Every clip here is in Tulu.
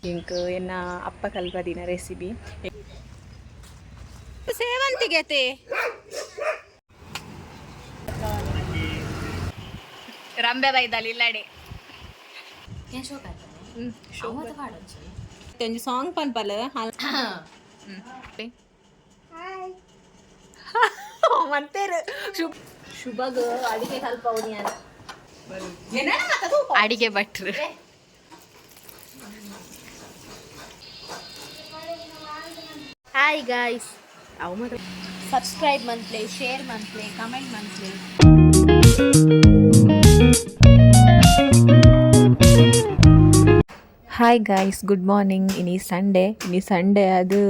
ಇಂಕ್ ಎನ್ನ ಅಪ್ಪ ಕಲ್ಪದಿನ ರೆಸಿಪಿ. ಸೇವಂತಿಗೆ ಅತೆ ರಂಬೆ ಬೈದಲ್ಲಿ ಇಲ್ಲಡೆ. ಒಂಜಿ ಸಾಂಗ್ ಪನ್ಪಲ್ ಮಂತೇರು. ಶುಭಗ್ ಅಡಿಗೆ ಕಲ್ಪವನಿ. ಅಡಿಗೆ ಭಟ್ರು. Hi guys. ಅವು ಮಾತ್ರ. ಸಬ್ಸ್ಕ್ರೈಬ್ ಮಂತ್ಲೆ, ಶೇರ್ ಮಂತ್ಲೆ, ಕಮೆಂಟ್ ಮಂತ್ಲೆ. Hi guys, good morning. ಇನಿ ಸಂಡೇ. ಇನಿ ಸಂಡೇ ಅದು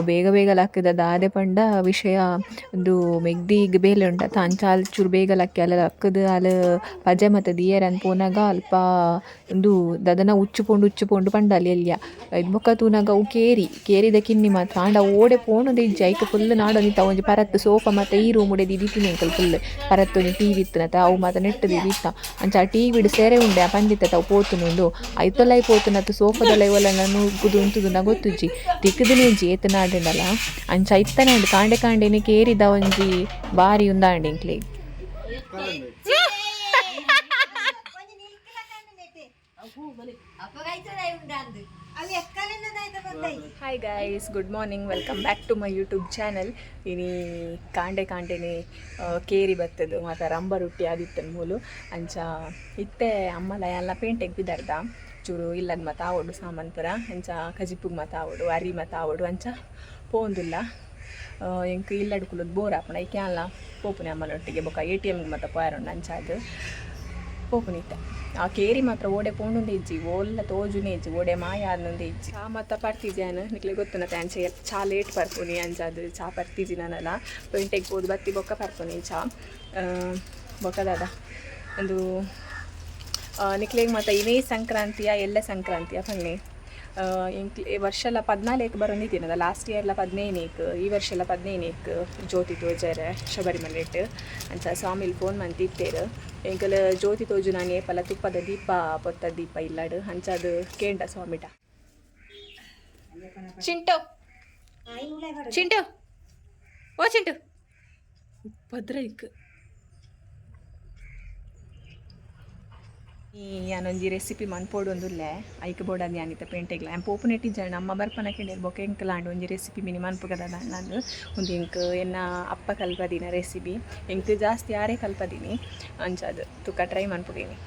ಬೇಗ ಬೇಗ ಲಕ್ಕದ ದಾದೆ ಪಂಡ ವಿಷಯ ಒಂದು ಮೆಗ್ದಿಗ್ ಬೇಲೆ ಉಂಟು ಅಂಚ ಅಲ್ ಚೂರು ಬೇಗ ಲಕ್ಕಿ ಅಲ್ಲ ಲಕ್ಕದ ಅಲ್ ಪಜೆ ಮತ್ತು ದಿಯರನ್ ಪೋನಾಗ ಅಲ್ಪ ಒಂದು ದದನ ಉಚ್ಚು ಪೋಂಡು, ಉಚ್ಚು ಪೋಂಡು ಪಂಡ ಅಲ್ಲಿ ಎಲ್ಯ ಇದು ಬೊಕ್ಕ ತೂನಾಗ ಅವು ಕೇರಿ ಕೇರಿದ ಕಿನ್ನಿ ಮಾತ್ರ. ಆಂಡ ಓಡೆ ಪೋಣುದು ಇಜ್ಜಿ. ಐಕ್ ಫುಲ್ ನಾಡೊಂದಿತ್ತ. ಒಂಜಿ ಪರತ್ತು ಸೋಫಾ ಮತ್ತು ಈ ರೂಮ್ ಉಡೆ ದಿದಿತ್ತಿನಿ ಎಂಕಲ್ ಫುಲ್ ಪರತ್ತು ಒಂಜಿ ಟಿವಿ ಇತ್ತಿನತ, ಅವು ಮಾತ ನೆಟ್ಟು ದಿದಿತ್ತ. ಅಂಚ ಆ ಟಿವಿಡ್ ಸೆರೆ ಉಂಡೆ ಆ ಪಂದಿತ್ತ ಅವು ಪೋತುನುಂಡು. ಐತೊಲೈ ಪೋತುನತ್ತು ಸೋಫಾದೊಲೈ ಒಲ್ಲ ನುಗ್ಗುದು ಉಂತುದು ಗೊತ್ತುಜ್ಜಿ, ತಿಕ್ಕುದು ಇಜ್ಜಿ ಏತ್ ನಾಡುಂಡಲ. ಅಂಚ ಇತ್ತನೆ ಉಂಡು. ಕಾಂಡೆ ಕಾಂಡೆನೆ ಕೇರಿದ ಒಂಜಿ ಬಾರಿ ಉಂದಾಂಡ್ ಎಂಕ್ಲೆಗ್. Hi guys, good morning, welcome back to my YouTube channel. ಇನಿ ಕಾಂಡೆ ಕಾಂಡೆನೆ ಕೇರಿ ಬತ್ತದು ಮಾತ ರಂಬ ರೊಟ್ಟಿ ಆದಿತ್ತನ್ ಮೂಲು. ಅಂಚ ಇತ್ತೆ ಅಮ್ಮಲ ಎಲ್ಲ ಪೇಂಟೆಗ್ ಬಿದರ್ದ. ಚೂರು ಇಲ್ಲದ ಮಾತ ಆವೊಡು ಸಾಮಾನ್ ಪೂರ. ಅಂಚ ಕಜಿಪುಗ್ ಮಾತ ಆವೊಡು, ಅರಿ ಮಾತ ಆವೊಡು. ಅಂಚ ಪೋಂದುಲ್ಲ. ಎಂಕ್ ಇಲ್ಲಡ್ ಕುಲ್ಲುದು ಬೋರ್ ಆಪುಂಡು. ಐಕೆ ಅಲ್ಲ ಪೋಪುನೆ ಅಮ್ಮನೊಟ್ಟಿಗೆ. ಬೊಕ್ಕ ಎಟಿಎಮ್ಗೆ ಮಾತ ಪೋಯರುಂಡು. ಅಂಚ ಅದು ಪೋಪುನಿತ್ತೆ. ಆ ಕೇರಿ ಮಾತ್ರ ಓಡೆ ಪೋಂಡುಂದೇ ಇಜ್ಜಿ, ಓಲ್ಲ ತೋಜುನೇ ಇಜ್ಜಿ, ಓಡೆ ಮಾಯ ಆದ್ನೊಂದೇ ಇಜ್ಜಿ. ಚಾ ಮಾತ ಪರ್ತಿಜಿ ನಿಕ್ಲೆ ಗೊತ್ತುನತೆ, ಅಂಚೆ ಚಾ ಲೇಟ್ ಪರ್ಪುನಿ. ಅಂಚಾದ್ ಚಾ ಪರ್ತಿಜಿ ನಾನಲ್ಲ. ಪೇಂಟೆಗ್ ಪೋದು ಬತ್ತಿ ಬೊಕ್ಕ ಪರ್ಪುನಿ ಚಾ. ಬೊಕ್ಕ ದಾದ ಒಂದು ನಿಕ್ಲೆಗ್ ಮಾತ ಇನೇ ಸಂಕ್ರಾಂತಿಯ ಎಲ್ಲೆ ಸಂಕ್ರಾಂತಿಯ ಪನ್ನೆ. ಎಂಕ್ಲೆ ವರ್ಷಲ 14ಕ್ಕೆ ಬರೊಂದಿತ್ತಿನದ. ಲಾಸ್ಟ್ ಇಯರ್ಲ 15ಕ್ಕೆ, ಈ ವರ್ಷಲ 15ಕ್ಕೆ ಜ್ಯೋತಿ ತೋಜರೆ ಶಬರಿಮಲೆಟ್. ಅಂಚ ಸ್ವಾಮಿಲ್ ಫೋನ್ ಮಂತಿತ್ತೇರು. ಎಂಕಲ್ ಜ್ಯೋತಿ ತೋಜುನಾನಿ ಏಪಲ ತುಪ್ಪದ ದೀಪ ಪೊತ್ತ ದೀಪ ಇಲ್ಲಡ್. ಅಂಚಾದ್ ಕೇಂಡ ಸ್ವಾಮಿಟ. ಚಿಂಟು, ಚಿಂಟು, ಓ ಚಿಂಟು, ಪದ್ರೈಕ್ ಈ ಯಾನೊಂಜಿ ರೆಸಿಪಿ ಮನ್ಪೊಡೊಂದುಲ್ಲೆ. ಐಕ್ ಬೋಡಾದ್ ಯಾನಿತ್ತ ಪೇಂಟೆಗ್ಲ ಯಾನ್ ಪೋಪುನೆಟ್ ಇಜ್ಜಾಂಡ್. ಅಮ್ಮ ಬರ್ಪನ ಕೇಂಡೆರ್. ಬೊಕ ಎಂಕಲಾಂಡ್ ಒಂಜಿ ರೆಸಿಪಿ ಮಿನಿ ಮನ್ಪುಗದ ನಂದು ಒಂದು. ಎಂಕ್ ಎನ್ನ ಅಪ್ಪ ಕಲ್ಪದಿನ ರೆಸಿಪಿ. ಎಂಕ್ ಜಾಸ್ತಿ ಯಾರೇ ಕಲ್ಪದೀನಿ. ಅಂಚಾದ್ ತುಕ ಟ್ರೈ ಮನ್ಪುಗೇನಿ.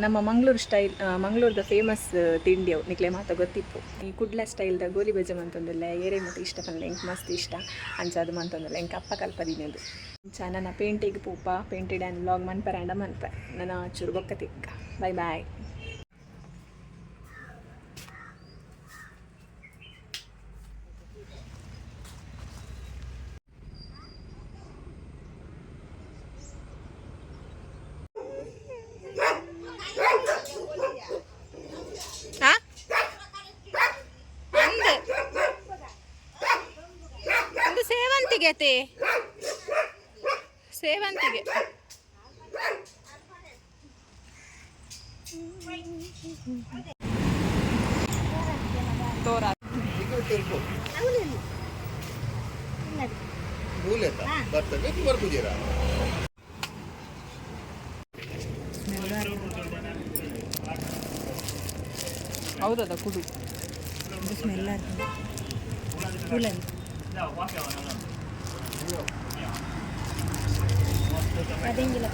ನಮ್ಮ ಮಂಗಳೂರು ಸ್ಟೈಲ್, ಮಂಗಳೂರದ ಫೇಮಸ್ ತಿಂಡಿ ಅವು. ನಿಕ್ಲೆ ಮಾತ ಗೊತ್ತಿಪ್ಪು. ಈ ಕುಡ್ಲ ಸ್ಟೈಲ್ದ ಗೋಲಿ ಬಜೆ ಮಂತೊಂದುಲ್ಲೆ. ಏರೆ ಮತ ಇಷ್ಟ ಪನ್ಲೆ. ಎಂಕ್ ಮಸ್ತ್ ಇಷ್ಟ. ಅಂಚಾದ್ ಮಂತೊಂದುಲ್ಲೆ. ಎಂಕ್ ಅಪ್ಪ ಕಲ್ಪದಿನಿ ಅದು. ಅಂಚ ನನ್ನ ಪೇಂಟೆಗ್ ಪೋಪ. ಪೇಂಟೆಡ್ ಆ್ಯಂಡ್ ವ್ಲಾಗ್ ಮನ್ಪರಾಂಡ ಮನ್ಪೆ. ನನ್ನ ಚೂರು ಬೊಕ್ಕ ತಿಕ್ಕ. Boy boy. ಅಂದ್ ಒಂದು ಸೇವಂತಿಗೆ ಅತೆ, ಸೇವಂತಿಗೆ. ತೋರ. ಮೂಲೆತ ಬರ್ತದೆ ಬರ್ಪುಜೀರ. ಹೌದದ ಕುಡು. ಸ್ಮೆಲ್ ಆಗ್ತದೆ. ಅದೇಂಗಿಲ್ಲ.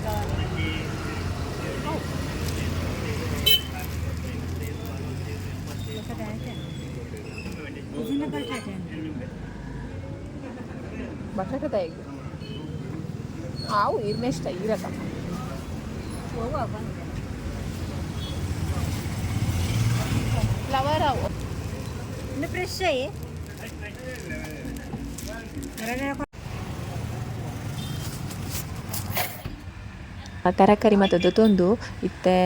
ಬಟಾಟೆ ತಾಯಿಗೆ ಆವು ಇರ್ನೆಷ್ಟ ಇರತ್ತ. ಫ್ಲವರ್ ಅವು. ಫ್ರೆಶ್. ತರಕಾರಿ ಮತ್ತು ದೊತ್ತೊಂದು ಇತ್ತೆ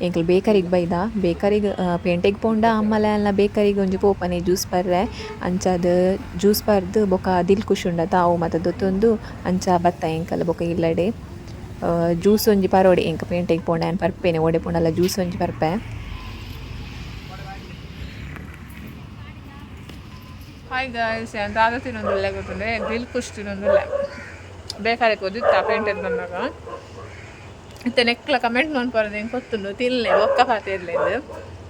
ಎಂಕಲ್ ಬೇಕರಿಗೆ ಬೈದ. ಬೇಕರಿಗೆ ಪೇಂಟೆಗ್ ಪೋಂಡ ಅಮ್ಮಲೆ ಅಲ್ಲ ಬೇಕರಿಗೆ ಒಂಜಿ ಪೋಪನೆ ಜ್ಯೂಸ್ ಪರ್ರೆ. ಅಂಚಾದ್ ಜ್ಯೂಸ್ ಪರ್ದು ಬೊಕ ದಿಲ್ ಖುಷ್ ಉಂಡತ, ಅವು ಮಾತ ದೊತ್ತೊಂದು ಅಂಚ ಬತ್ತ ಎಂಕಲ್. ಬೊಕ ಇಲ್ಲಡೆ ಜ್ಯೂಸ್ ಒಂಜಿ ಪರೋಡೆ. ಎಂಕ್ ಪೇಂಟೆಗ್ ಪೋಂಡ ಯಾನ್ ಪರ್ಪೇನೆ, ಓಡೆ ಪೋಂಡಲ ಜ್ಯೂಸ್ ಒಂಜಿ ಪರ್ಪೆ. ಹಾಯ್ ಗಾಯ್ಸ್, ದಾದ ತಿನ್ನೊಂದಿಲ್ಲ ಗೊತ್ತಂದ್ರೆ ದಿಲ್ ಖುಷ್ ತಿನ್ನೊಂದಿಲ್ಲ. ಬೇಕಾದ್ರೆ ಗೊತ್ತಿತ್ತ ಪೇಂಟೆದ್ ಬಂದಾಗ ಇತ್ತೆ ನೆಕ್ಲ ಕಮೆಂಟ್ ಮನ್ಪೊರದು ಎಂಕ್ ಗೊತ್ತುಂಡು. ತಿನ್ಲೆ ಬೊಕ್ಕ ಪಾತೆರ್ಲೆ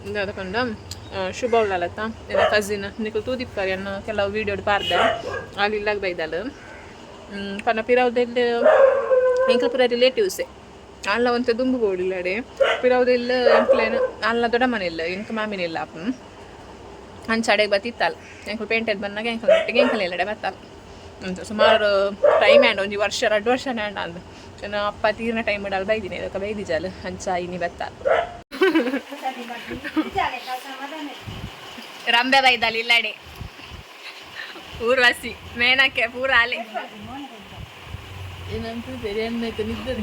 ಇಂದು. ಅದಕ್ಕೊಂಡ ಶುಭ ಉಳ್ಳಲತ್ತ, ಎನ್ನ ಕಸಿನ್. ನಿಕುಲು ತೂದಿಪ್ಪರ್, ಎನ್ನ ಕೆಲವು ವೀಡಿಯೋಡ್ ಪಾರ್ದೆ. ಅಲ್ಲಿ ಇಲ್ಲಾಗ ಬೈದಲ್ ಪನ್ನ ಪಿರವುದೆಲ್ಲ ಎಂಕ್ಲ ಪೂರ ರಿಲೇಟಿವ್ಸೇ. ಅಲ್ಲ ಒಂತೆ ದುಂಬು ಬೋಡಿಲ್ಲಡೆ ಪಿರವುದೆಲ್ಲ ಎಂಕ್ಲೇನು ಅಲ್ಲ ದೊಡ್ಡ ಮನೆ ಇಲ್ಲ, ಎಂಕ್ ಮಾಮಿನ ಇಲ್ಲ ಅಪ್ಪು. ಅಂಚ ಅಡೆಗೆ ಬತ್ತಿತ್ತಲ್ಲ ಎಂಕ್ಲು ಪೇಂಟೆದ್ ಬಂದಾಗ ಎಂಕ್ಲ ಒಟ್ಟಿಗೆ ಎಂಕಲ್ ಎಲ್ಲಡೆ ಬತ್ತಲ್ಲ ಅಂತ. ಸುಮಾರು ಟೈಮ್ ಆ್ಯಂಡ್ ಒಂಜಿ ವರ್ಷ 2 ವರ್ಷ ಆ್ಯಂಡ್ ಅಂದ್ ಚೆನ್ನ ಅಪ್ಪ ತೀರ್ನ ಟೈಮ್ ಇಡಲ್ ಬೈದಿನಿ, ಅದಕ್ಕೆ ಬೈದಿಜಾಲ. ಅಂಚ ಇನಿ ಬತ್ತ ರಂಬೆ ಬೈದಲ್ ಇಲ್ಲಡೆ. ಊರ್ವಶಿ, ಮೇನಕೆ ಪೂರ ಅಲೆ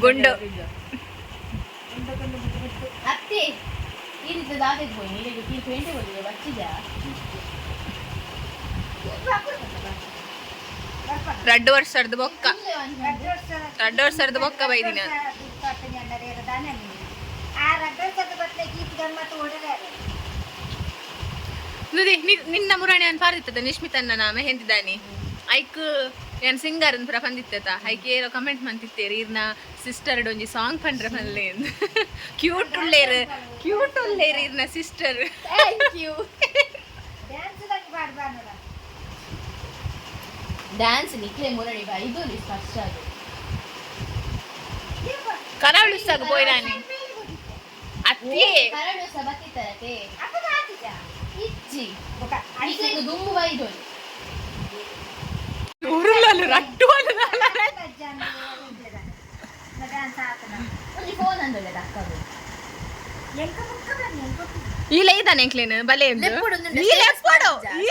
ಗುಂಡು. ಅತ್ತೆ, ಈ ರೀತಿ ದಾದೆಗೆ ಹೋಗಿ ನೀರಿಗೆ ಪೇಂಟೆ ಹೋಗಿದೆ ಬಚ್ಚಿದ. 2 ವರ್ಷದ ಬೊಕ್ಕ, 2 ವರ್ಷದ ಬೊಕ್ಕ ಬೈದಿನ. ಆ ರಡ್ಡು ಬತ್ತಲೆ ಗೀತ್ ಗಮ್ಮತ್ತು ಹೊಡೆದಾರೆ. ನುದಿ ನಿನ್ನ ಮುರಾಣಿ ಅನ್ ಪಾರಿತ್ತದ ನಿಶ್ಮಿತನ್ನ ನಾಮ ಹೆಂದಿದ್ದಾನೆ. ಐಕ್ ಏನ್ ಸಿಂಗರ್ ಪುರ ಬಂದಿತ್ತತ. ಐಕ್ ಏರೋ ಕಮೆಂಟ್ ಮಂತಿತ್ತೇರು, ಇರ್ನ ಸಿಸ್ಟರ್ ಒಂಜಿ ಸಾಂಗ್ ಪಂಡ್ರೆ ಪನ್ಲೆ. ಕ್ಯೂಟ್ ಉಳ್ಳೇರು, ಕ್ಯೂಟ್ ಉಳ್ಳೇರು ಇರ್ನ ಸಿಸ್ಟರ್. Thank you. Dance ದಂಗೆ ಪಾಡ್ಬಾರ್ದ. ಡ್ಯಾನ್ಸ್ ನಿಕ್ಲೆ ಮುರಳಿ ಬಾ, ಇದು ಫಸ್ಟ್ ಅದು. ಕರಾವಳಿ ಸಾಗು ಪೋಯ್ರಾನಿ ಅತ್ತಿಯೇ. ಕರಡು ಸಹ ಬತ್ತಿತ್ತರತೆ. ಅಪ್ಪದ ಆತಿಜ. ಇಜ್ಜಿ, ನಿಕ್ಲೆಗ್ ದುಂಬು ಬೈದೋಲಿ. ಉರುಲಲು ರಟ್ಟು. ಡ್ಯಾನ್ಸ್ ಆತನ. ಒಂಜಿ ಫೋನ್ ಅಂದೊಳ್ಳೆ ಅಕ್ಕದು. ಎಂಕ ಬುಕ್ಕ ಬನ್ನಿ ಎಂಕ. ಈ ಇದ್ದಾನೆ ಎಂಕ್ಲೇನು ಬಲೆ. ಈ ಲೆಪ್ಪಡು, ಈ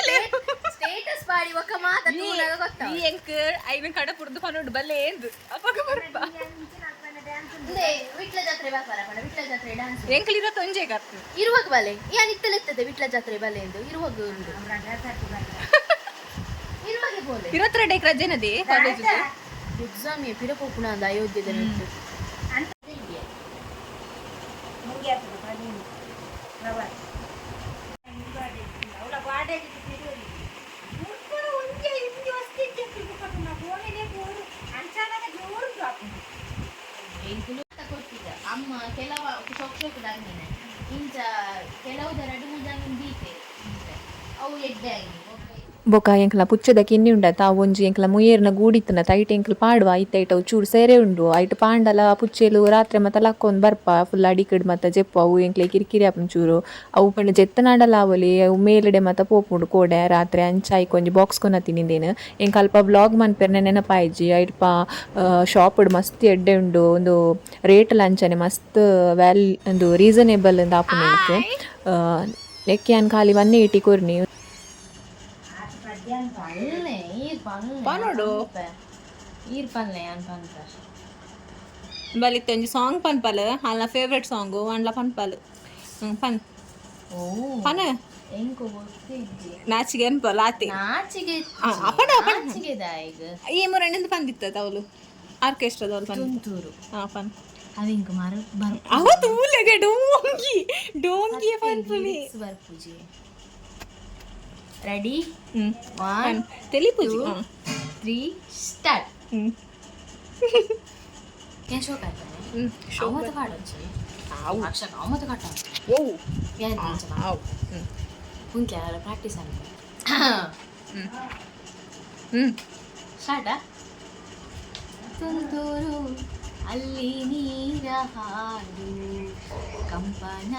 ಸ್ಟೇಟಸ್ ಪಾಡಿ ಒಕ್ಕ ಮಾತ ತೂನಗ ಗೊತ್ತ. ಈ ಎಂಕ್ ಐನ ಕಡ ಪುರ್ದು ಪನೋಡು ಬಲ್ಲೆ ಏಂದು ಅಪಗ ಬರ್ಪ. ಡ್ಯಾನ್ಸ್. ಇಂದೆ ವಿಟ್ಲ ಜಾತ್ರೆ ಬಾಪರ ಪಂಡ, ವಿಟ್ಲ ಜಾತ್ರೆ ಡ್ಯಾನ್ಸ್. ಎಂಕ್ಲಿರೋ ತೊಂಜೆ ಕತ್ತು. ಇರುವಾಗ ಬಲೆ ಯಾನ್ ಇತ್ತಲೆತ್ತದೆ ವಿಟ್ಲ ಜಾತ್ರೆ ಬಲೆ ಎಂದು ಇರುವಾಗ ಉಂಡು. ಇರುವಾಗ ಬೋಲೆ. ಇರತ್ರ ಡೇಕ್ ರಜೆನದಿ ಕಾಲೇಜ್. ಎಕ್ಸಾಮ್ ಪಿರ ಪೋಪುಣ ಅಂದ ಅಯೋಧ್ಯದ ನೆಟ್ಟು. ಅಂತ ಮುಂಗೆ ಪ್ರವೀಣ್ ಪ್ರವರ್ ಅವಳ ಬಾಡೇಜ್ ಒಂಜೆ ಇಂಜಿ ವಸ್ತಿ ಬೋಳೆನೆ ಬೋರು ಅಂಚಾನಾಗ ಜೋರು ಹಾಕುದು. ಎಂಕುಲು ಕೊಟ್ಟಿದ್ದ ಅಮ್ಮ ಕೆಲವು ಶೋಕ್ ಶೋಕ್ ದಾಂಗಿನ ಇಂಚ ಕೆಲವು ಎರಡು ಮೂರು ಜಾಗಿನ ದೀತೆ ಅವು ಎಡ್ಡೆ ಆಗಿ. ಬೊಕ ಎಂಕ್ಲ ಪುಚ್ಚದ ಕಿನ್ನಿ ಉಂಡತ, ಒಂಜಿ ಎಂಕ್ಲ ಮುಯೇರ್ನ ಗೂಡಿತ್ತನ ತೈಟ್ ಎಂಕ್ಲ ಪಾಡುವ. ಐತ ಐಟ ಅವು ಚೂರು ಸೇರೆ ಉಂಡು. ಐಟ್ ಪಾಂಡಲ ಪುಚ್ಚೆಲು ರಾತ್ರಿ ಮತ್ತ ಲಕ್ಕೊಂದು ಬರ್ಪ. ಫುಲ್ ಅಡಿಕಡ್ ಮತ್ತ ಜೆಪ್ಪು. ಅವು ಎಂಕ್ಲೆ ಕಿರಿಕಿರಿ ಆಪುಂಡು ಚೂರು. ಅವು ಪಂಡ ಜೆತ್ತನಾಡಲ ಆವೊಲಿ, ಅವು ಮೇಲಡೆ ಮತ್ತ ಪೋಪುಂಡು ಕೋಡೆ ರಾತ್ರಿ. ಅಂಚ ಐಕ್ ಒಂಜಿ ಬಾಕ್ಸ್ ಕೊನ ತಿನ್ನಿಂದೇನು. ಎಂಕ್ ಅಲ್ಪ ವ್ಲಾಗ್ ಮನ್ಪೆರ್ನೆ ನೆನಪಾಯ್ಜಿ. ಐಲ್ಪ ಶಾಪ್ಡ್ ಮಸ್ತ್ ಎಡ್ಡೆ ಉಂಡು. ಒಂದು ರೇಟ್ ಲ ಅಂಚನೆ ಮಸ್ತ್ ವ್ಯಾಲ್ ಒಂದು ರೀಸನೇಬಲ್ ಅಂದ್ ಆಪುಂಡು ಎಂಕ್. ನೆಕ್ಕೆ ಯಾನ್ ಖಾಲಿ 180 ಕೊರ್ನಿ. ಪಲ್ಲೆ ಈರ್ ಪಲ್ಲೆ. ಪನೊಡು. ಈರ್ ಪಲ್ಲೆ ಯಾನ್ ಪನ್ಪ. ಬಲಿತ್ತೆ ಒಂಜಿ ಸಾಂಗ್ ಪನ್ಪಲ್, ಅಲ್ಲ ಫೇವ್ರೆಟ್ ಸಾಂಗು ಅಂಡ್ಲ ಪನ್ಪಲ್. ಪನ್. ಓ. ಪನ. ಎಂಕು ಗೊತ್ತಿಜ್ಜಿ. ನಾಚಿಗೆ ಅನ್ಪಲ್ ಆತೆ. ನಾಚಿಗೆ. ಅಪಡ ಅಪಡ. ನಾಚಿಗೆ ದಾಯಿಗ್. ಈ ಮುರಣಿಂದ ಪಂದಿತ್ತ ಅವಳು ಆರ್ಕೆಸ್ಟ್ರಾದವಳು ಪನ್. ತುಂತುರು. ಹಾ, ಪನ್. ಅವು ಇಂಕ್ ಮರ ಬರ್. ಅವ ತೂಲೆಗೆ ಡೋಂಗಿ ಡೋಂಗಿ ಪನ್ಪುನಿ. ಬರ್ಪುಜಿ. ರೆಡಿ? ಹ್ಮ್. ಒನ್. ತೆಲಿಪುಜಿ. Three, start. ಹ್ಮ್. ಏನ್ ಶೋಕ್ ಆಯ್ತಾನೆ? ಹ್ಮ್. ಅವತ್ತು ಪಾಡೊಂಚಿ. ಆವು. ಅಕ್ಷರ ಅವತ್ತು ಕಟ್ಟ. ಓ. ಏನ್? ಆವು ಹ್ಮ್. ಕುಂಕೆ ಪ್ರಾಕ್ಟೀಸ್ ಆಗ. ಹ್ಮ್ ಹ್ಮ್. ಸ್ಟಾರ್ಟ. ತುಂತುರು ಅಲ್ಲಿ ನೀರ ಹಾಡು, ಕಂಪನ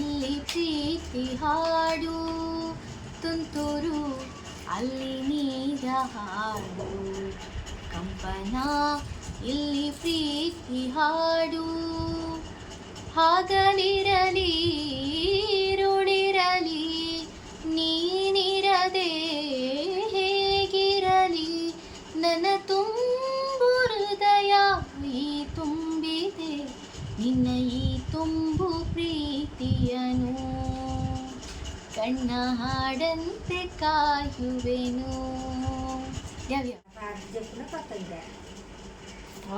ಇಲ್ಲಿ ಪ್ರೀತಿ ಹಾಡು. ತುಂತುರು ಅಲ್ಲಿ ನೀರ ಹಾಡು, ಕಂಪನ ಇಲ್ಲಿ ಪ್ರೀತಿ ಹಾಡು. ಹಗಲಿರಲಿ ಇರುಳಿರಲಿ, ನೀನಿರದೆ ಹೇಗಿರಲಿ? ನನ್ನ ತುಂಬು ಹೃದಯ ಈ ತುಂಬಿದೆ ನಿನ್ನ ಈ ತುಂಬು ಪ್ರೀತಿಯನು. ಕಣ್ಣ ಹಾಡಂತೆ ಕಾಯುವೆನು. ಯಾವ್ಯಾವ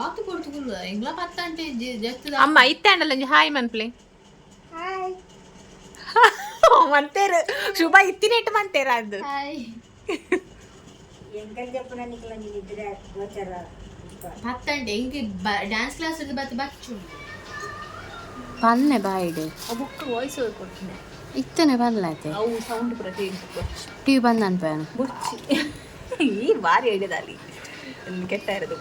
ಆತು ಕೊಡ್ತು ಎಂಗ್ಲ ಪತ್ತಂಟೆ ಜತ್ತು. ಅಮ್ಮ ಇತ್ತೆ ಅಂಡಲ್ಲ ಒಂಜಿ ಹಾಯ್ ಮನ್ಪ್ಲೆ. ಹಾಯ್. ಮಂತೇರು ಶುಭ ಇತ್ತಿನೆಟ್ಟು ಮಂತೇರ ಅದು. ಹಾಯ್. ಎಂಕಲ್ ಜಪ್ಪುನ ನಿಕ್ಲ ನಿದ್ರೆ ಗೋಚರ. ಪತ್ತಂಡೆ ಇಂಕ್ ಡ್ಯಾನ್ಸ್ ಕ್ಲಾಸ್ ಬತ್ತು ಬಚ್ಚು ಪನ್ನೆ ಬಾಯಿಡು. ಬುಕ್ ವಾಯ್ಸ್ ಓವರ್ ಕೊಡ್ತೀನಿ. ಇತ್ತನೆ ಪನ್ಲಾತೆ. ಅವು ಸೌಂಡ್ ಪೂರ ಚೇಂಜ್. ಟಿವಿ ಬಂದ್ ಅನ್ಪೇನು. ಬುರ್ಚಿ ಈ ಬಾರಿ ಐಡಿಯಾದಲ್ಲಿ ಕೆಟ್ಟ ಇರೋದು.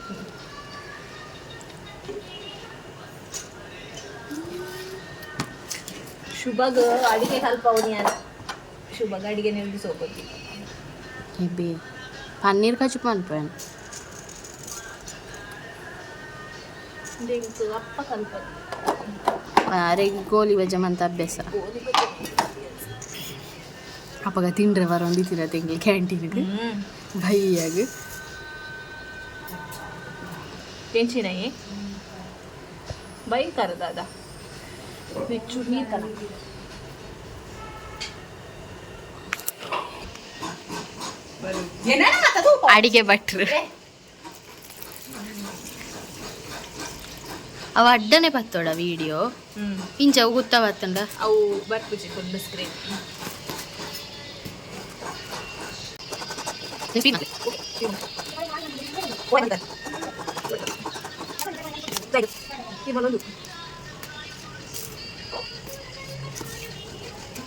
ಶುಭಗ ಅಡಿಗೆ ಕಲ್ಪ ಯಾರು ಶುಭಗ ಅಡಿಗೆ ನಿಲ್ದಿಸೋಗೋದು. ಹೆಬ್ಬಿ ಪನ್ನೀರ್ ಕಚುಪ್ ಅನ್ಪೇನು. ಅಪ್ಪ ಕಲ್ಪ. ಅರೆ ಗೋಲಿ ಬಜ್ಜೆ ಮಂತ ಅಭ್ಯಾಸ. ಅಪ್ಪಗ ತಿಂಡ್ರೆ ಬರೋಂದಿತ್ತಿರ ತಿಂಗ್ಳು ಕ್ಯಾಂಟೀನ್ಗೆ ಬೈಯಾಗ. ಟೆನ್ಷನ್ ಭಯಂಕರ ದಾದ ನೆಚ್ಚು ನೀರು ಕಣ. ಅಡಿಗೆ ಭಟ್ರು ಅವ ಅಡ್ಡನೆ ಪತ್ತೋಡ ವಿಡಿಯೋ. ಇಂಚ ಅವು ಗುತ್ತ ಬತ್ತಂಡ. ಅವು ಬರ್ಪುಜಿ ಫುಲ್ ಸ್ಕ್ರೀನ್.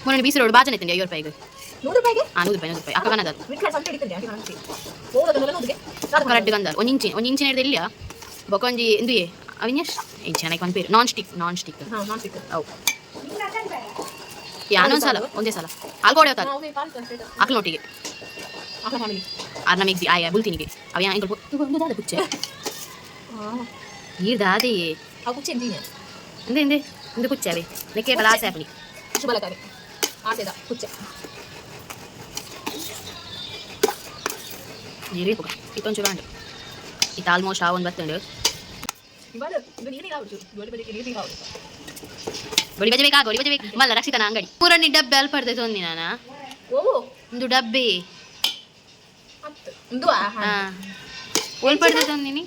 ಮೊನ್ನೆ ಬೀಸಿ ರೋಡ್ ಬಾಜನೆ ತಿಂಡಿ 50 ರೂಪಾಯಿಗೆ. 100 ರೂಪಾಯಿಗೆ? ಹಾ, 100 ರೂಪಾಯಿ, 100 ರೂಪಾಯಿ ಅಕ್ಕ ಕನ್ನದ. ವಿಟ್ಲ ಸಂತೆ ಹಿಡಿತದೆ. ಹೋಗೋದು. ಕರೆಕ್ಟ್ ಗಂದ ಒಂದು ಇಂಚಿ, ಒಂದು ಇಂಚಿನ ಹಿಡ್ದು ಇಲ್ಲ ಬೊಕೊಂಜಿ ಇಂದುಯೇ ಅವಿನ್ಯಶ್ ಇಂಚ ಒಂದು ಪೇರು ನಾನ್ ಸ್ಟಿಕ್, ನಾನ್ ಸ್ಟಿಕ್. ಹಾಂ, ನಾನ್ ಸ್ಟಿಕ್. ಅವು ಯಾನೊಂದು ಸಲ, ಒಂದೇ ಸಲ ಆಲ್ಕೋಡೆ ಹೋಗ್ತಾರೆ ಅಕ್ಲೋಟಿಗೆ. ಫ್ಯಾಮಿಲಿ. ಆರ್ ನಮಗೆ ಆಯ ಬುಲ್ತಿನಿಗೆ ಅವ ಯಾ ಇಂಕಲ್ ಒಂದು ದಾದ ಪುಚ್ಚೆ ನೀರ್ ದಾದೆಯೇ. ಅವು ಕುಚ್ಚೆ ಎಂಜಿನ. ಇಂದೆ ಇಂದೆ ಇಂದು ಕುಚ್ಚೆ ಅವೇ ನೆಕ್ಕೆ ಬಲ ಆಸೆ ಆಪನಿ. ಶುಭಲಕಾರಿ ಆಸೆದ ಕುಚ್ಚೆ. ನೀರೇ ಹೋಗ ಇತ್ತೊಂಚೂರು ಅಂಡು ಇತ್ತು ಆಲ್ಮೋಸ್ಟ್ ಆ ಒಂದು ಬತ್ತುಂಡು. ಇವಾಗ ಇದು ನೀರಿಗೆ ಆವಡ್ಸು ಗೋಲಿ ಬದಿಗೆ ನೀರಿಗೆ ಆವಡ್ಸು. ಗೋಲಿ ಬಜೆ ಬೇಕಾ? ಗೋಲಿ ಬಜೆ ಬೇಕು ಮಲ್ಲ ರಕ್ಷಿತನ ಅಂಗಡಿ ಪೂರನಿ ಡಬ್ಬೆ ಅಲ್ಪ ಪಡ್ದೆ ತೊಂದಿ ನಾನ. ಓ. ಒಂದು ಡಬ್ಬೆ. ಅತ್ತು ಒಂದು. ಹಾ, ಒಲ್ ಪಡ್ದೆ ತೊಂದಿನಿ,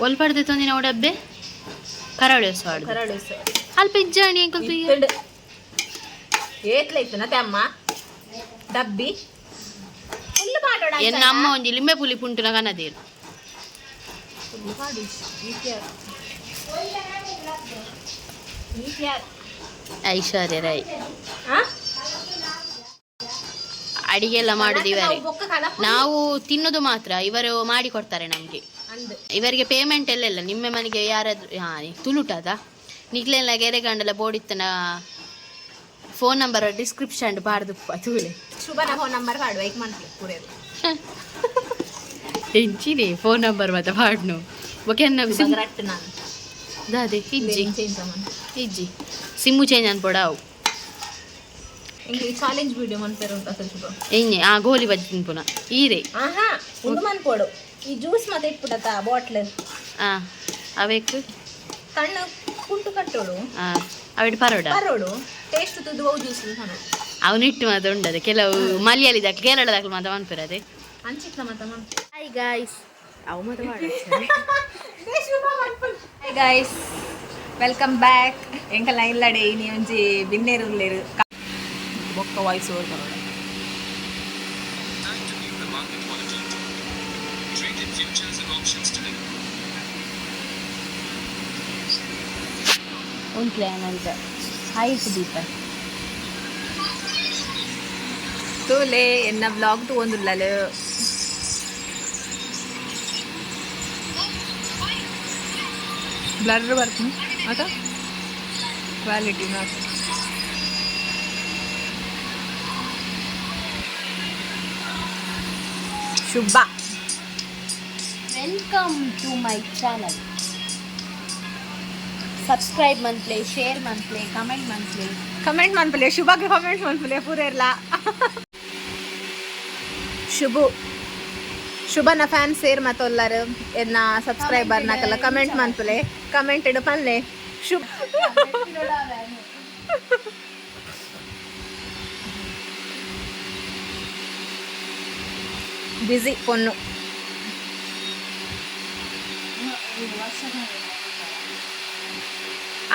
ಒಲ್ ಪಡ್ದೆ ತೊಂದಿನ ಅವು ಡಬ್ಬೆ ಕರಾವಳಿ ಹೊಸ. ಕರಾಳು. ಅಲ್ಪ ಇಜ್ಜಾಣಿ ಅಂಕಲ್ ತುಯ್ಯ. ಏತ್ಲ ಇತ್ತು ನತೆ ಅಮ್ಮ ಡಬ್ಬಿ ಫುಲ್ ಮಾಡೋಣ. ಎನ್ನ ಅಮ್ಮ ಒಂಜಿ ಲಿಂಬೆ ಪುಲಿ ಪುಂಟುನ ಕನದೇರು. ಫುಲ್ ಮಾಡಿ ಈತ್ಯಾರ್. ಐಶ್ವರ್ಯ ರೈ. ಹಾ. ಅಡಿಗೆ ಎಲ್ಲ ಮಾಡುದು ಇವರೇ. ಬೊಕ್ಕ ಕಲ. ನಾವು ತಿನ್ನೋದು ಮಾತ್ರ, ಇವರು ಮಾಡಿ ಕೊಡ್ತಾರೆ ನಮ್ಗೆ. ಅಂದ್. ಇವರಿಗೆ ಪೇಮೆಂಟ್ ಎಲ್ಲ ಇಲ್ಲ. ನಿಮ್ಮ ಮನೆಗೆ ಯಾರಾದ್ರೂ ಹಾ ತುಳುಟದ ನಿಗ್ಲೆಲ್ಲ ಗೆರೆಗಂಡಲ ಬೋಡಿತ್ತನ ಫೋನ್ ನಂಬರ್ ಡಿಸ್ಕ್ರಿಪ್ಷನ್ ಬಾರ್ದು ತೂಲೆ. ಶುಭನ ಫೋನ್ ನಂಬರ್ ಪಾಡುವ ಐಕ್ ಮಂತ್ಲಿ ಪೂರೇರು. ಎಂಚಿನಿ ಫೋನ್ ನಂಬರ್ ಮತ್ತೆ ಪಾಡ್ನು ಬೊಕೆ ಶುಭ ರಟ್ಟು ನಾನು. ದಾದೆ ಇಜ್ಜಿ. ಚೇಂಜ್ ಮನ್. ಇಜ್ಜಿ, ಸಿಮ್ಮು ಚೇಂಜ್ ಅನ್ಪೋಡ ಅವು. ಇಂಗೆ ಚಾಲೆಂಜ್ ವಿಡಿಯೋ ಮನ್ಪೇರು ಉಂಟು ಅಸಲ್ ಶುಭ. ಎಂಜೆ ಆ ಗೋಲಿ ಬಜ್ಜಿ ತಿನ್ಪುನ ಈರೆ. ಆಹಾ, ಉಂಡು ಮನ್ಪೋಡು ಈ ಜ್ಯೂಸ್ ಮತ್ತೆ ಇಟ್ಬಿಡತ್ತ ಬಾಟ್ಲ್. ಆ ಅವೇಕ್. ಕಣ್ಣು ಕುಂಟು ಕಟ್ಟೋಡು. ಆ ಅವಿಡ್ ಪರೋಡ. ಪರೋಡು ಟೇಸ್ಟ್ ತುದು ಅವು ಜ್ಯೂಸ್ ಸಣ್ಣ. ಅವನಿಟ್ಟು ಮಾತ್ರ ಉಂಡದೆ ಕೆಲವು ಮಲಯಾಳಿದಾಕ್ಲು ಕೇರಳದಾಕ್ಲು ಮಾತ್ರ ಮನ್ಪಿರದೆ. ಅಂಚಿಟ್ಲ ಮಾತ ಮನ್. ಹಾಯ್ ಗಾಯ್ಸ್, ಅವು ಮಾತ್ರ. Hi guys, welcome back. ಎಂಕಲ್ನ ಇಲ್ಲಡೆ ಇನಿ ಒಂಜಿ ಬಿನ್ನೇರು ಉಲ್ಲೇರು ಬೊಕ್ಕ ವಾಯ್ಸ್ ಓವರ್ ಬರೋಣ. Time to view the market volatility. Trade in futures and options today. ಒಂದು ಪ್ಲ್ಯಾನ್ ಅಂತ ಹೈಟ್ ದೀಪ. ತೂಲೆ ಎನ್ನ ಬ್ಲಾಗ್ ತೂವೊಂದುಲ್ಲಲು. ಬ್ಲರ್ ಬರ್ತೀನಿ ಅತ quality not. Shubha. Welcome to my channel. Subscribe ಮನ್ಪ್ಲೆ, share ಮನ್ಪ್ಲೆ, comment ಮನ್ಪ್ಲೆ. Comment ಮನ್ಪುಲೆ, ಶುಭಗೆ comment ಮನ್ಪುಲೆ ಪೂರ ಇರ್ಲ. ಶುಭು ಶುಭನ ಫ್ಯಾನ್ ಸೇರ್ ಮತ್ತೊಲ್ಲರು ಎನ್ನ ಸಬ್ಸ್ಕ್ರೈಬರ್ ನಕಲ ಕಮೆಂಟ್ ಮನ್ಪುಲೆ, ಕಮೆಂಟ್ ಇಡು ಪನ್ಲೆ ಶುಭ. ಬಿಸಿ ಪೊನ್ನು.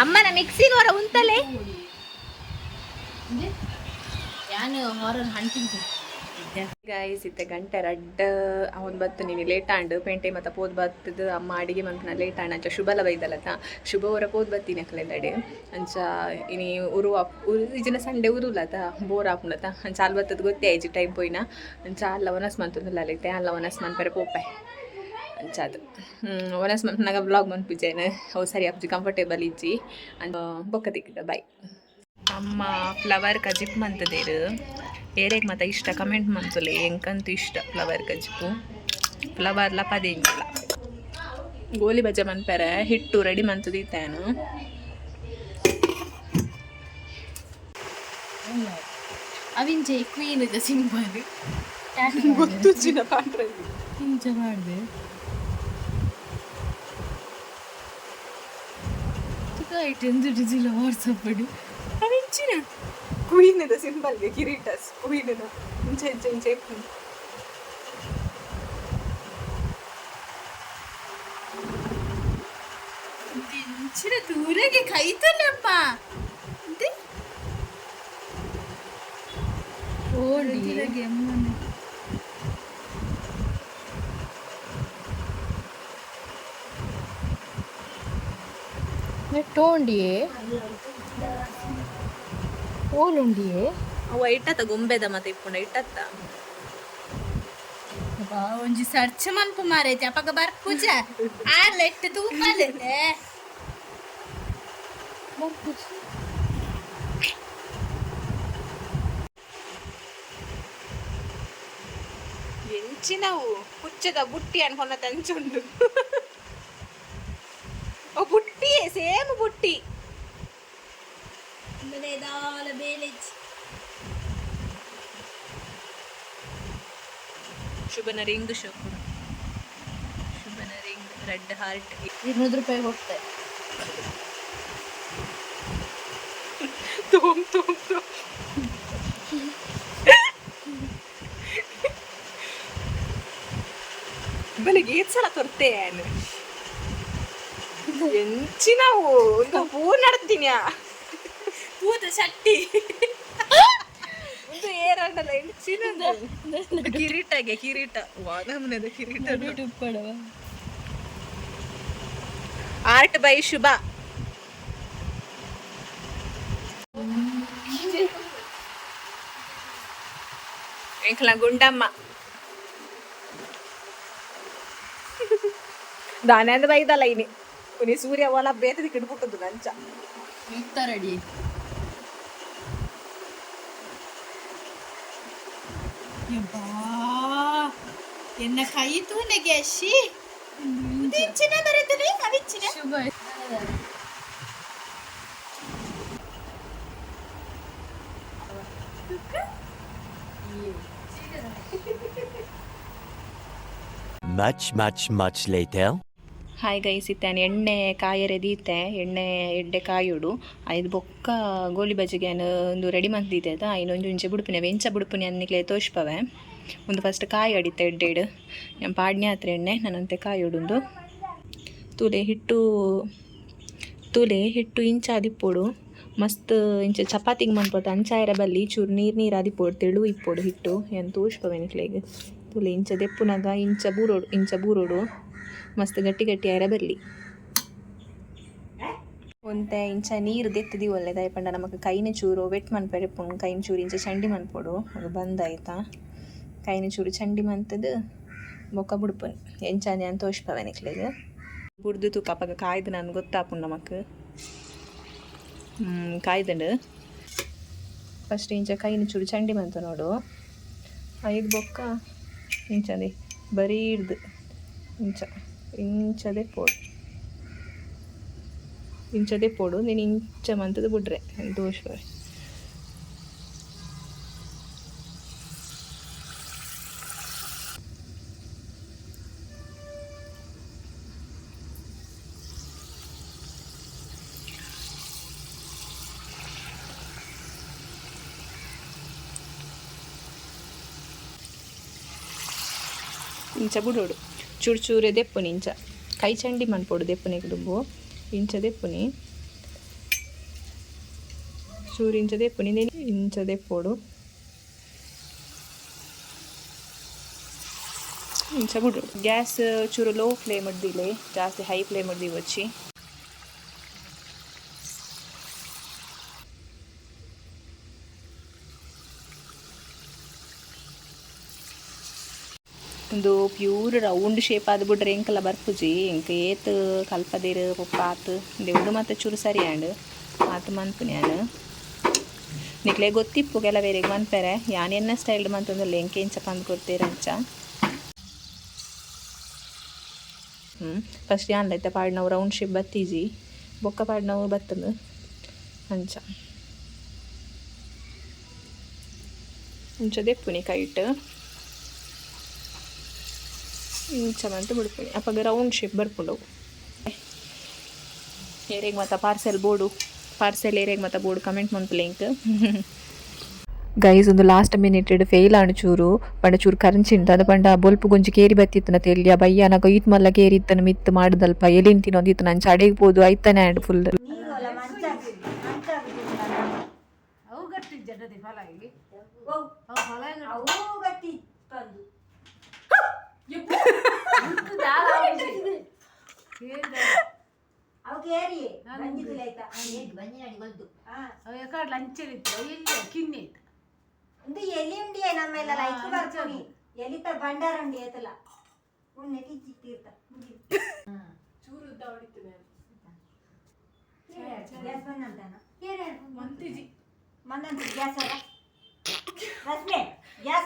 ಅಮ್ಮನ ಮಿಕ್ಸಿನ ಹೊರ ಉಂತಲೆ. ಯಾನ್ ಹಾರರ್ ಹಂಟಿಂಗ್. ಗೈಸ್, ಇತ್ತೆ ಗಂಟೆ ರಡ್ಡ್ ಅವನ್ ಬತ್ತು. ನೀನು ಲೇಟ್ ಆಂಡ್. ಪೇಂಟೆ ಮತ್ತು ಪೋದ್ ಬತ್ತದು. ಅಮ್ಮ ಅಡಿಗೆ ಮನ್ಪುನ ಲೇಟ್ ಆಂಡ್. ಅಂಚ ಶುಭಲ ಬೈದಲತ. ಶುಭ ಹೊರ ಪೋದ್ ಬತ್ತೀನಿ ಅಕ್ಲೆಂದಡೆ. ಅಂಚ ಇನಿ ಉರು ಉರು ಇಜಿನ ಸಂಡೆ ಉರುಲತ, ಬೋರ್ ಆಪುಂಡತ. ಅಂಚ ಅಲ್ ಬತ್ತದ ಗೊತ್ತೇ ಆಯ್ಜಿ ಟೈಮ್ ಪೋಯಿನ. ಅಂಚ ಅಲ್ಲ ಒನಸ್ ಮಂತೊಂದುಲ್ಲ ಅಲ್ಲೈತೆ. ಅಲ್ಲ ಒನಸ್ ಮನ್ಪೆರೆ ಪೋಪೆ. ಅಂಚ ಅದು ಒನಸ್ ಮನ್ಪುನಾಗ ವ್ಲಾಗ್ ಮನ್ಪುಜೇನು, ಅವು ಸರಿ ಆಪುಜಿ, ಕಂಫರ್ಟೇಬಲ್ ಇಜ್ಜಿ. ಅಂಚ ಬೊಕ್ಕ ತಿಕ್ಕಿದ. ಬಾಯ್. ಅಮ್ಮ ಫ್ಲವರ್ ಕಜಿಪ್ ಮಂತದೇರು. ಏರೆಗ್ ಮತ ಇಷ್ಟ ಕಮೆಂಟ್ ಮಂತುಲೆ. ಎಂಕಂತೂ ಇಷ್ಟ ಫ್ಲವರ್ ಕಜಿಪು. ಫ್ಲವರ್ಲ ಪದಿಂಜಿಲ್ಲ. ಗೋಲಿ ಬಜೆ ಮನ್ಪೆರೆ ಹಿಟ್ಟು ರೆಡಿ ಮಂತದಿತ್ತೇನು. ಅವಿಂಚೆ ಕ್ವೀನ್ ಇದೆ ಸಿಂಬಲ್. ಗೊತ್ತುಜ್ಜಿನ ಪಾಂಡ್ರೆ. ಇಂಚ ಮಾಡಿದೆ. ಎಂತ ವಾಟ್ಸಪ್. ಅವಿಂಚಿನ ಕ್ವೀನ್ ಸಿಂಬಲ್ಗೆ ಕಿರೀಟಸ್ ಕ್ವೀನ್ ಇಂಚ ಇಂಚ ಇಂಚ ಇಪ್ಪುಂಡು. ಇಂಚಿನ ದೂರಗೆ ಕೈತಲ್ಲಪ್ಪ. ಟೋಂಡಿಯೇ ಓಲುಂಡಿಯೇ. ಅವ ಇಟ್ಟತ್ತ ಗೊಂಬೆದ ಮತ್ತೆ ಇಪ್ಪುಂಡ ಇಟ್ಟತ್ತ. ಒಂಜಿ ಸರ್ಚ್ ಮನ್ಪು ಮಾರೈತಿ. ಅಪಗ ಬರ್ಪುಜ ಆರ್ಲೆಟ್ ತೂಪಾಲೆ. ಬರ್ಪುಜ. ಎಂಚಿನವು ಪುಚ್ಚದ ಬುಟ್ಟಿ ಅನ್ಕೊಂಡ ತಂಚುಂಡು. ಓ ಬುಟ್ಟಿಯೇ, ಸೇಮ್ ಬುಟ್ಟಿ. ಶುಭನ ರಿಂಗ್ ಶೋಕು. ಶುಭನ ರಿಂಗ್ ರೆಡ್ ಹಾರ್ಟ್. 200 ರೂಪಾಯಿ ಕೊಡ್ತಾರೆ. ತೋಮ್ ತೋಮ್ ತೋಮ್. ಬೆಳಿಗ್ಗೆ ಏತ್ ಸಲ ತೊರ್ತೆ ಏನು ಎಂಚಿನವು ಒಂದು ಪೂ ನಡ್ತೀನ್ಯಾ. ಪೂತ ಚಟ್ಟಿ. ಒಂದು ಏರಂಡಲ್ಲ ಎಂಚಿನ ಕಿರೀಟಗೆ ಕಿರೀಟ ವಾದಮನದ ಕಿರೀಟ. ಆರ್ಟ್ ಬೈ ಶುಭ. ಎಂಕ್ಲ ಗುಂಡಮ್ಮ ದಾನಂದ ಬೈದಲ್ಲ ಇನಿ ಉನಿ ಸೂರ್ಯ ಓಲ ಬೇತದಿ ಕಿಡ್ಬಿಟ್ಟದ್ದು ನಂಚ. ರೆಡಿ. ಎನ್ನ ಕೈ ತೂನೆಗೆ ಅಶಿ ಇಂಚಿನ ಬರುತ್ತದೆ ಅವಿಚ್ಚಿನ. ಶುಭ. Much, much, much later. Hi guys, ಇತ್ತಾನೆ ಎಣ್ಣೆ ಕಾಯರೆ ದೀತೆ. ಎಣ್ಣೆ ಎಡ್ಡೆ ಕಾಯೋಡು. ಐದು ಬೊಕ್ಕ ಗೋಲಿ ಬಜ್ಜಿಗೆ ಒಂದು ರೆಡಿ ಮಂತಿದ್ದೆ ಅದ. ಇನ್ನೊಂದು ಇಂಚೆ ಬುಡುಪಿನ ವೆಂಚ ಬುಡುಪಿನ ಅನ್ನಿಕ್ಲೆ ತೋಷ್ಪವೆ. ಒಂದು ಫಸ್ಟ್ ಕಾಯಿ ಅಡಿತೆ ಎಡ್ಡೆಡು. ನಮ್ಮ ಪಾಡ್ನೆ ಹತ್ರ ಎಣ್ಣೆ ನನ್ನಂತೆ ಕಾಯೋಡುಂದು. ತೂಲೆ ಹಿಟ್ಟು, ತೂಲೆ ಹಿಟ್ಟು ಇಂಚ ಅದಿಪ್ಪೊಡು. ಮಸ್ತ್ ಇಂಚ ಚಪಾತಿಗೆ ಮನ್ಪೊತ್ತು ಅಂಚಾಯರ ಬಲ್ಲಿ. ಚೂರು ನೀರು ನೀರು ಅದಿಪ್ಪೊಡು, ತೆಳು ಇಪ್ಪೊಡು ಹಿಟ್ಟು. ಏನು ತೋಷ್ಪವೆ ನಿಕ್ಲೆಗ್. ತೂಲೆ, ಇಂಚ ದೆಪ್ಪುನಾಗ ಇಂಚ ಬೂರೋಡು, ಇಂಚ ಬೂರೋಡು. ಮಸ್ತ್ ಗಟ್ಟಿ ಗಟ್ಟಿ ಆಯರ ಬರಲಿ. ಒಂತೆ ಇಂಚ ನೀರು ದೆತ್ತದಿ ಒಳ್ಳೆದಾಯ ಪಂಡ ನಮಕ್ ಕೈನ ಚೂರು ವೆಟ್ ಮನ್ಪೆರೆ ಪುಣ್. ಕೈನ ಚೂರು ಇಂಚ ಚಂಡಿ ಮನ್ಪೊಡು. ಅದು ಬಂದ್ ಆಯ್ತಾ. ಕೈನ ಚೂರು ಚಂಡಿ ಮಂತದು ಬೊಕ್ಕ ಬುಡ್ಪುನ್. ಎಂಚಾನೆ ಅಂತ ತೋಷ್ಪವೆ ನಿಕ್ಲೆಗ್. ಬುಡ್ದು ತೂಕ, ಅಪಗ ಕಾಯ್ದು ನನ್ಗೆ ಗೊತ್ತಾಪುಂಡು ನಮಕ್. ಕಾಯ್ದಂಡು. ಫಸ್ಟ್ ಇಂಚ ಕೈನ ಚೂರು ಚಂಡಿ ಮಂತ ನೋಡು. ಐದು ಬೊಕ್ಕ ಇಂಚದೆ ಬರೀ ಹಿಡ್ದು ಇಂಚ ಇಂಚದೆ ಪೋಡು, ಇಂಚದೆ ಪೋಡು. ನೀನು ಇಂಚ ಮಂತದ ಬುಡ್ರೆ ದೋಷ. ಇಂಚ ಬುಡೋಡು. ಚೂರು ಚೂರೆ ದೆಪ್ಪುನಿ. ಇಂಚ ಕೈ ಚಂಡಿ ಮನ್ಪೊಡು ದೆಪ್ಪುನೆಗ್ ದುಂಬು. ಇಂಚ ದೆಪ್ಪುನಿ, ಚೂರು ಇಂಚ ದೆಪ್ಪುನಿ. ಇಂಚ ದೆಪ್ಪೊಡು. ಇಂಚ ಬಿಡು. ಗ್ಯಾಸ್ ಚೂರು ಲೋ ಫ್ಲೇಮ್ ಇಡ್ದಿಲೆ, ಜಾಸ್ತಿ ಹೈ ಫ್ಲೇಮ್ ಇಡ್ದಿ ವಚ್ಚಿ. ಒಂದು ಪ್ಯೂರ್ ರೌಂಡ್ ಶೇಪ್ ಆದ್ ಬಿಡ್ರೆ ಎಂಕಲ ಬರ್ಪುಜಿ. ಎಂಕ್ ಏತ್ ಕಲ್ಪದಿರು ಪೊಪ್ಪ ಆತು ದೇವುಡು ಮತ್ತೆ ಚೂರು ಸರಿ ಆಂಡ್ ಆತು ಮನ್ಪುನಿ ಯಾನ್. ನಿಕ್ಲೆ ಗೊತ್ತಿಪ್ಪು ಕೆಲವೇರಿಗೆ ಮನ್ಪೆರೆ, ಯಾನ್ ಎನ್ನ ಸ್ಟೈಲ್ ಮಂತೊಂದುಲ್ಲೆ, ಎಂಕೆ ಇಂಚ ಪಂದ್ ಕೊರ್ತೀರ ಅಂಚ. ಫಸ್ಟ್ ಯಾನ್ಲ ಇತ್ತೆ ಪಾಡ್ನವು ರೌಂಡ್ ಶೇಪ್ ಬತ್ತೀಜಿ, ಬೊಕ್ಕ ಪಾಡ್ನವು ಬತ್ತಂದು ಅಂಚ. ಇಂಚ ದೆಪ್ಪುನಿ ಕೈಟ್, ಇಂಚ ಮಂತ್ ಬಿಡ್ಪುನಿ. ಅಪಗ ರೌಂಡ್ ಶೇಪ್ ಬರ್ಪುಂಡವು. ಏರೆಗ್ ಮತ್ತ ಪಾರ್ಸೆಲ್ ಬೋಡು, ಪಾರ್ಸೆಲ್ ಏರೆಗ್ ಮತ್ತ ಬೋಡು ಕಮೆಂಟ್ ಮನ್ಪುಲೆ ಎಂಕ್. ಗೈಸ್, ಒಂದು ಲಾಸ್ಟ್ ಮಿನಿಟ್ ಫೇಲ್ ಆಂಡ್ ಚೂರು. ಪಂಡ ಚೂರು ಕರಂಚಿಂಡು ಅದು. ಪಂಡ ಬೊಲ್ಪು ಗೊಂಜಿ ಕೇರಿ ಬತ್ತಿತ್ತನ ತೆಲ್ಯ ಬಯ್ಯನಗ ಈತ್ ಮಲ್ಲ ಕೇರಿ ಇತ್ತನ ಮಿತ್ತು ಮಾಡುದಲ್ಪ ಎಲಿನ್ ತಿನ್ನೊಂದಿತ್ತನ. ಅಂಚ ಅಡೆಗ್ ಪೋದು ಐತನೆ ಆಂಡ್ ಫುಲ್. ನೀರುಲ್ಲ ಮಂಚ ಮಂಚ. ಅವು ಗಟ್ಟಿ ಜಡ್ಡದಿ ಫಲಾಯಿ. ಓ. ಅವು ಫಲಾಯಿ. ಅವು ಗಟ್ಟಿ ತಂದು. ಅವು ಕೇರಿ ಬಂಜಿದಿಲ್ಲ ಆಯ್ತಾ? ಅವು ಎಕಡೆ ಲಂಚಲಿತ್ತು, ಅವು ಎಲ್ಲಿ ಕಿನ್ನಿ ಆಯ್ತು. ಒಂದು ಎಲಿ ಉಂಡಿಯೇ ನಮ್ಮೆಲ್ಲ ಲೈಕ್ ಬರ್ತೀನಿ. ಎಲಿತ ಭಂಡಾರ ಉಂಡಿ ಏತಲ ಉಣ್ಣೆ ಟಿಚ್ಚಿ ತೀರ್ಥ. ಗ್ಯಾಸ್ ಬಂದಂತಾನ ಮಂದಂತ ಗ್ಯಾಸ್ ಅಲ್ಲ ರಶ್ಮಿ ಗ್ಯಾಸ್.